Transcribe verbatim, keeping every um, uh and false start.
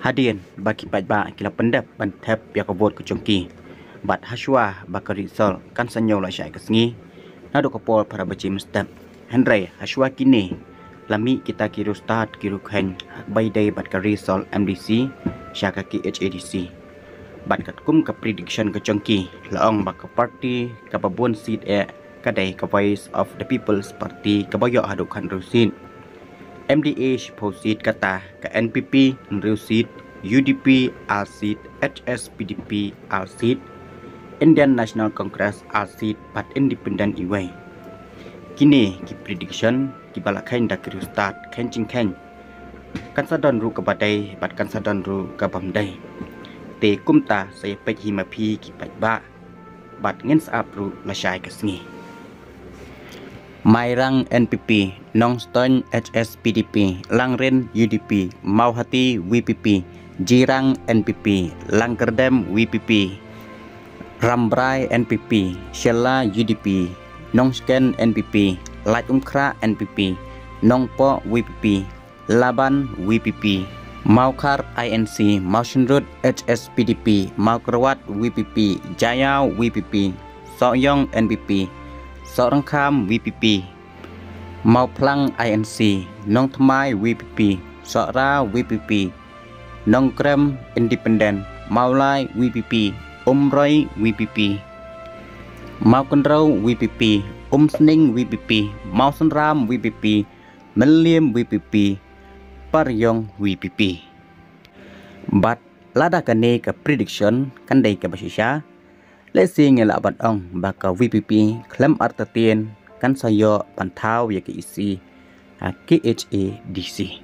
Hadien ba ki paidbah ki la pyndep ban thep ïa ka vote ka jong ki, bad hashwa ba ka result kan sa ñiew lashai ka sngi naduh ka por phra baje mynstep. Hynrei hashwa kine la mih kita ki riewstad ki riewkheiñ ha kaba ïadei bad ka result M D C sha ka K H A D C. Bad katkum ka prediction ka jong ki, la ong ba ka party kaba bun seat eh ka dei ka Voice of the People's Party kaba ïoh haduh khathynriew seat. M D A shiphew seat, kata ka N P P hynriew seat, U D P ar seat, H S P D P ar seat, Indian National Congress ar seat bad Independent iwei. Kine ki prediction kiba la kheiñ da ki riewstad kheiñ jingkheiñ. Kan sa don ruh kaba dei bad kan sa don ruh kaba ym dei. Te kumta sa ïa peit hi ma phi ki paidbah, bad ngin sa ap ruh lashai ka sngi. Mairang N P P, Nongstoiñ H S P D P, Langrin U D P, Mawhati V P P, Jirang N P P, Langkyrdem V P P, Rambrai N P P, Shella U D P, Nongshken N P P, Laitumkhrah N P P, Nongpoh V P P, Laban V P P, Mawkhar I N C, Mawshynrut H S P D P, Mawkyrwat V P P, Jaïaw V P P, Sohiong N P P, Sohryngkham V P P, Mawphlang I N C, Nongthymmai V P P, Sohra V P P, Nongkrem Independent, Mawlai V P P, Umroi V P P, Mawkynrew V P P, Umsning V P P, Mawsynram V P P, Mylliem V P P, Pariong V P P. Bad lada kane ka prediction kan dei kaba shisha, lehse ngi lah ban ong ba ka V P P khlem artatien kan sa ïoh ban thaw ïa ka E C ha K H A D C.